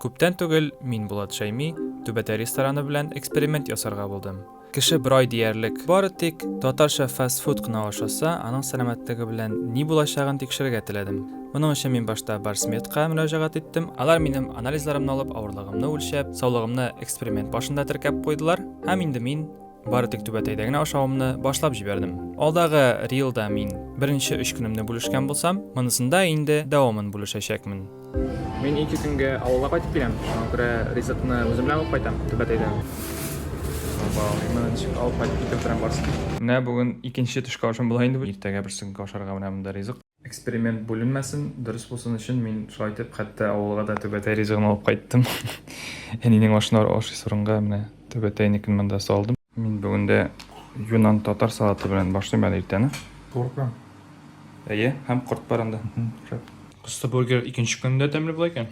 Күптән түгел мин, Булат Шәйми, Түбәтәй рестораны белән эксперимент ясарга булдым. Кеше бер ай диярлек бары тик татарча фастфуд кына ашаса, аның сәламәтлеге белән ни булачагын тикшерергә теләдем. Моның өчен мин башта Барсмедка мөрәҗәгать иттем. Алар минем анализларымны алып, авырлыгымны үлчәп, саулыгымны эксперимент башында теркәп куйдылар. Һәм инде мин Бары тик түбәтәйдә генә ашавымны башлап җибәрдем. Алдагы рилда мин беренче өч көнемне бүлешкән булсам, монысында инде дәвамын бүлешәчәкмен. Мин ике көнгә авылга кайтып киләм, шуңа күрә ризыкны үзем белән алып кайтам түбәтәйдән. Опа, моны ничек алып кайтып китеп утырам барсын. Менә бүген икенче төшке ашым була инде бу. Иртәгә берсекөнгә ашарга менә монда ризык. Эксперимент бүленмәсен, дөрес булсын өчен мин шулай итеп хәтта авылга да түбәтәй ризыгын алып кайттым. Әнинең ашын ашыйсы урынга менә түбәтәйнекен монда салдым. Мин бүген дә юнан татар салаты белән башлыйм әле иртәне. Творог белән? Әйе, һәм корт бар анда. Шәп. Кысты бургер икенче көнне дә тәмле була икән.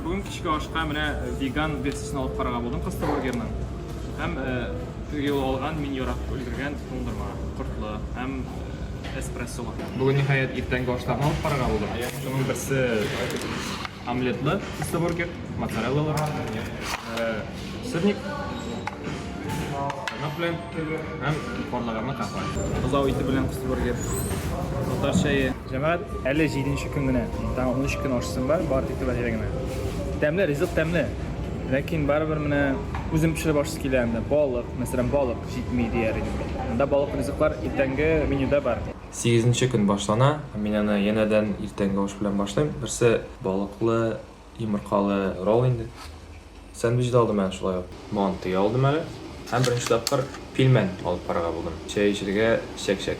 Бүген кичке ашка менә веган версиясен алып карарга булдым кысты бургерның. Һәм теге юлы алган мин яратып өлгергән туңдырма, кортлы һәм эспрессолы. Бүген ниһаять иртәнге ашларны алып карарга булдым. Шуның берсе омлетлы кысты бургер, моцареллалы, сырник, каймак белән һәм карлыганлы каһвә. Бозау ите белән кысты бургер, татар чәе. Җәмәгать, әле җиденче көн генә, тагын 13 көн ашыйсым бар, бары тик түбәтәйдә генә. Тәмле, ризык тәмле. Ләкин барыбер менә үзем пешереп ашыйсы килә менә балык, мәсәлән, балык җитми дияр идем мин. Монда балык ризыклар иртәнге менюда бар. Сигезенче көн башлана, мин аны янәдән иртәнге аш белән башлыйм. Берсе балыклы, йомыркалы ролл инде. Сэндвич да алдым әле шулай ук. Манты алдым әле. Һәм беренче тапкыр пилмән алып карарга булдым. Чәй эчәргә чәк-чәк.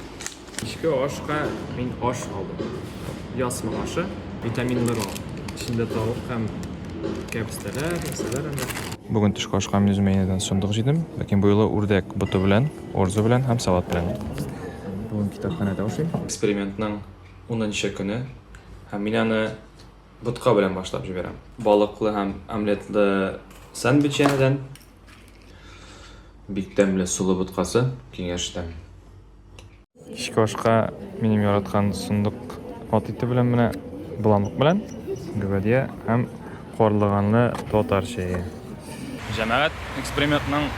Кичке ашка мин аш алдым. Ясмык ашы, витаминлы ролл. Эчендә тавык һәм кәбестәләр, нәрсәләр анда. Бүген төшке ашка мин үземә янәдән сондык җыйдым. Ләкин бу юлы үрдәк боты белән, орзо белән һәм салат белән. Бүген китапханәдә ашыйм. Экспериментның унынчы көне һәм мин аны ботка белән башлап җибәрәм. Балыклы һәм омлетлы сэндвич янәдән. Бик тәмле солы боткасы, киңәш итәм. Кичке ашка минем яраткан сундук ат ите белән менә боламык белән гөбәдия һәм карлыганлы татар чәе. Җәмәгать, экспериментның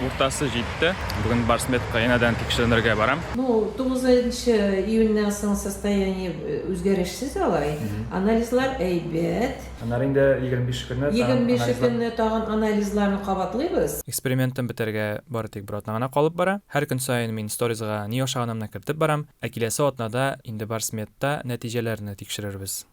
уртасы җитте. Бүген Барсметка янәдән тикшеренергә барам. Ну, тугызынчы июньнән соң состояние үзгәрешсез алай. Анализлар әйбәт. Аннары инде 25 көнне тагын 25 көнне тагын анализларны кабатлыйбыз. Экспериментым бетәргә бары тик бер атна гына калып бара. Һәр көн саен мин сторизга ни ашаганымны кертеп барам, ә киләсе атнада инде Барсмедта нәтиҗәләрне тикшерербез.